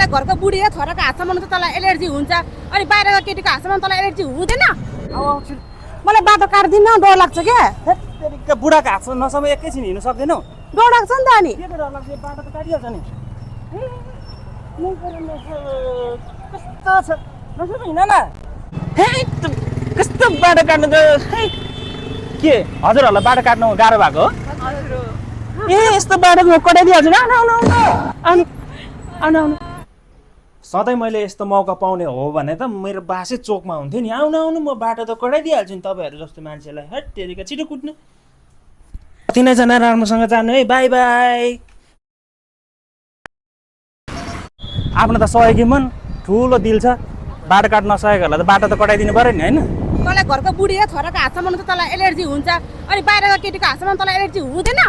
तँलाई घरको बुढी र छोराको हातसम्म त तँलाई एलर्जी हुन्छ अनि बाहिरको केटीको हातसम्म तँलाई एलर्जी हुँदैन मलाई बाटो काट्दिन डर लाग्छ क्या तेरिका बुढाको हातमा नसम्म एकैछिन हिँड्नु सक्दैनौ डर लाग्छ नि त अनि के डर लाग्छ बाटो त काटिहाल्छ नि कस्तो छ नसम्म हिँड न हे कस्तो बाटो काट्नु त के हजुरहरूलाई बाटो काट्नु गाह्रो भएको हो ए यस्तो बाटो कटाइदिइहाल्छु न आउनु आउनु सधैँ मैले यस्तो मौका पाउने हो भने त मेरो बासै चोकमा हुन्थ्यो नि आउनु म बाटो त कटाइदिइहाल्छु नि तपाईँहरू जस्तो मान्छेलाई हट तेरिका छिटो कुट्नु तिनैजना राम्रोसँग जानु है बाई बाई आफ्नो त सहयोगी मन ठुलो दिल छ बाटो काट्न नसकेकोहरूलाई त बाटो त कटाइदिनु पऱ्यो नि होइन तँलाई घरको बुढी र छोराको हातसम्म त तँलाई एलर्जी हुन्छ अनि बाहिरको केटीको हातसम्म तँलाई एलर्जी हुँदैन